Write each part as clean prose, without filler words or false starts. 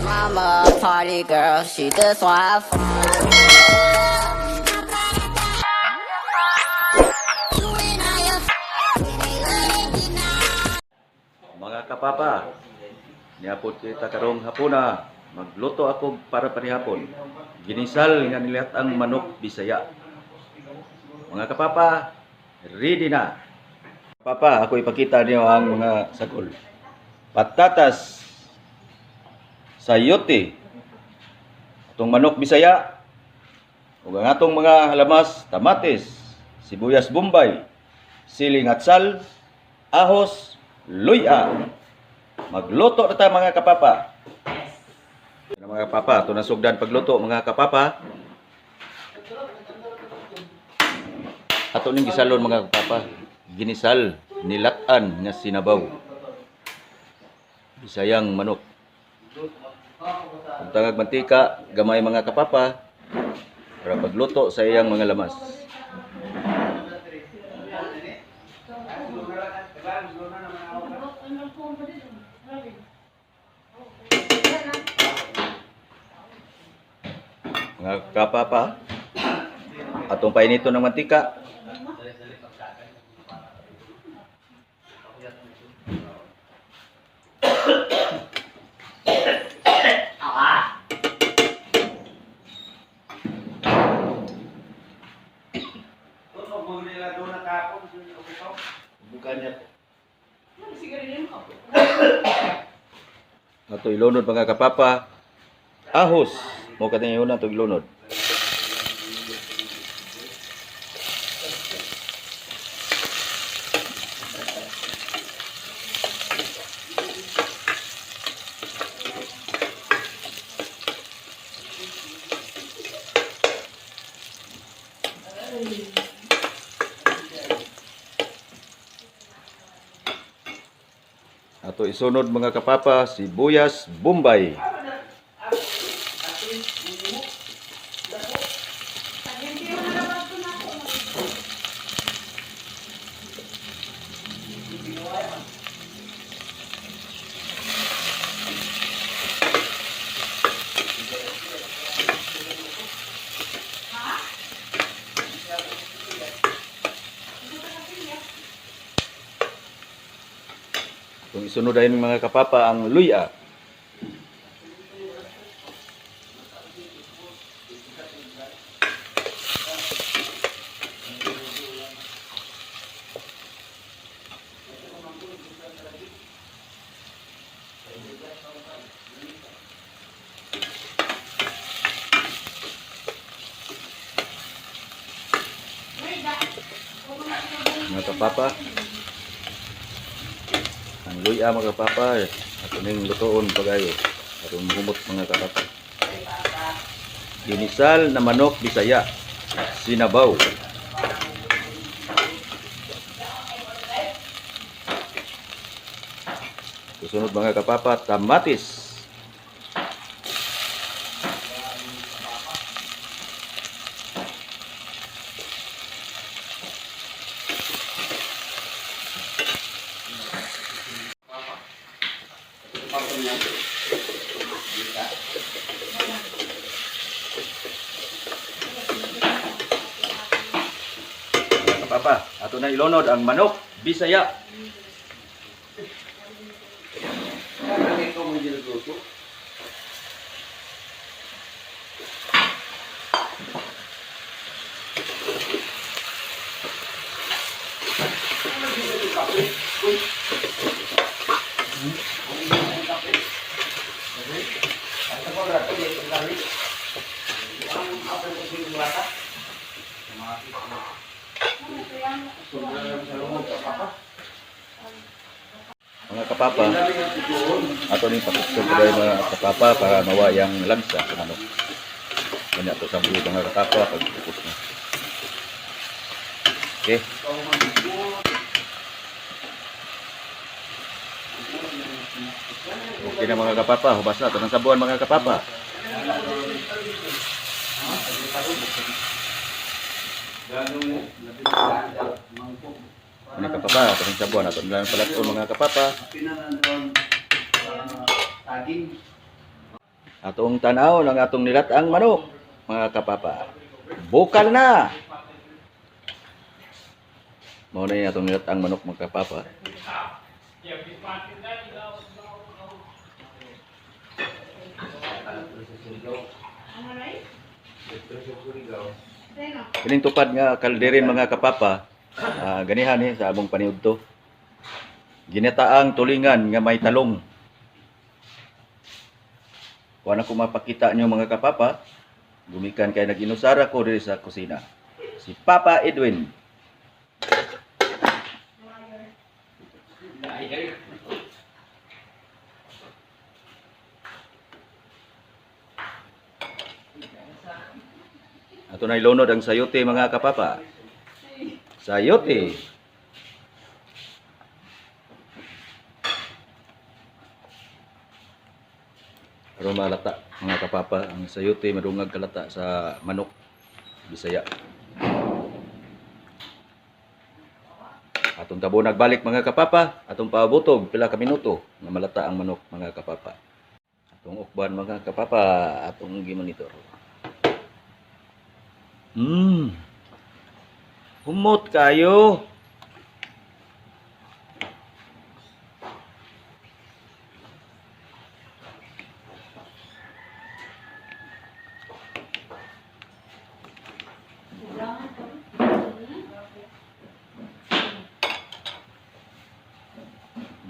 Mama, a party girl, she just wanna have fun. Mga kapapa, niapod kita karong hapuna. Magluto ako para panihapon. Ginisal nga nilat ang manok Bisaya. Mga kapapa, ready na. Papa, ako ipakita niyo ang mga sagol. Patatas, sayote, atong manok Bisaya, ug ang atong mga halamas, tamatis, sibuyas bombay, siling atsal, ahos, luya. Magluto na ta, mga kapapa. Yan, mga kapapa, ito na sugdan pagluto, mga kapapa. Ato ning gisalon, mga kapapa. Ginisal, nilatan nga sinabaw. Bisayang manok. Kung tangag mantika, gamay, mga kapapa, para pagluto sa iyang mga lamas. Mga kapapa, atong painito ng mantika. Ato ilunod, mga kapapa. Ahos. Mo katingayon na ato ilunod. Ato isunod, mga kapapa, sibuyas bombay. Kung isunod ay, mga kapapa, ang luya. Mga kapapa, ang luya, mga kapapa, ato ning lutoon pagayo. Aron humot, mga kapapa. Ginisal na manok Bisaya. Sinabaw. Susunod, mga kapapa, tamatis. Mga kapapa, ato na ilunod ang manok Bisaya. Mga kapapa, ato ning pakusog ko, mga kapapa, para mawa yang lansa sa manok. Kanya to sa buo, mga kapapa, pag tukos na. Okay. Okay na, mga kapapa, hubas na. Ito ng sabuan, mga kapapa. Mga kapapa, ito ng sabuan. Ito na lang pala ito, mga kapapa. Atong tanaw ang atong nilat-ang manok, mga kapapa. Bukal na! Mao na yung atong nilat-ang manok, mga kapapa. Kining tupad nga kalderin, mga kapapa, ganihan ni sa among paniudto. Ginataang tulingan nga may talong. Kuan ako mapakita nyo, mga kapapa, gumikan kay nag-inusara ko diri sa kusina. Si Papa Edwin. Ato na ilunod ang sayote, mga kapapa. Sayote. Aron malata, mga kapapa, ang sayote, madungag kalata sa manok Bisaya. Atong tabo nagbalik, mga kapapa, atong paabutog pila ka minuto nga malata ang manok, mga kapapa. Atong ukban, mga kapapa, atong gimonitor. Humot kayo.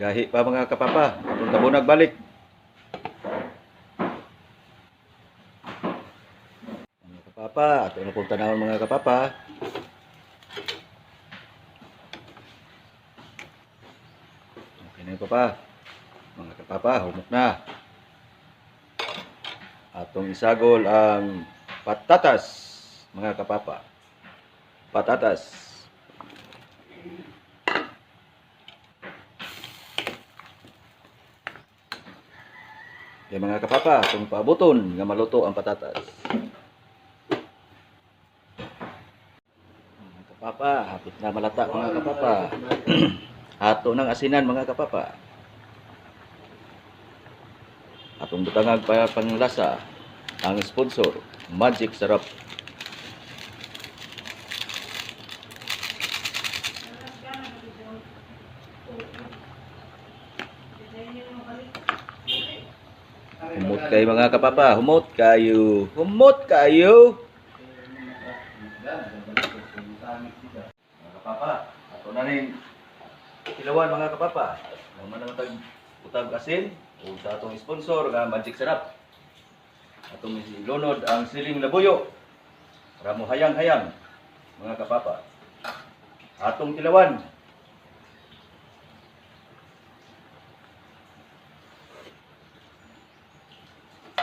Gahi pa, mga kapapa. Atong tabo nagbalik. Mga kapapa, ato na pong tanawon, mga kapapa. Okay na yun, papa. Mga kapapa, humok na. Atong isagol ang patatas, mga kapapa. Patatas. Okay, mga kapapa, atong paabuton nga maluto ang patatas. Mga kapapa, hapit na malata, mga kapapa. Ato ng asinan, mga kapapa. Atong butangag pa panglasa ang sponsor, Magic Sarap. Humot kayo, mga kapapa, humot kayo, humot kayo. Mga kapapa, ato na ning kilawan, mga kapapa. Naman naman tag utag asin o sa atong sponsor nga Magic Sarap. Atong ilunod ang siling labuyo. Para mo hayang-hayang, mga kapapa. Atong tilawan.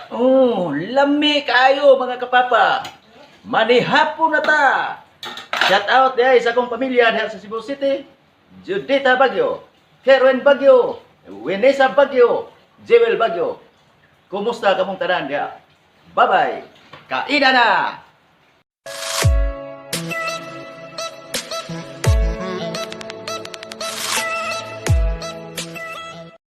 Oh, lami kayo, mga kapapa. Manihapon na ta. Shout out diay sa akong pamilya diha sa Cebu City. Judita Bagyo, Karen Bagyo, Winesa Bagyo, Jewel Bagyo. Kumusta kamong tanan diha? Bye-bye. Kaina na!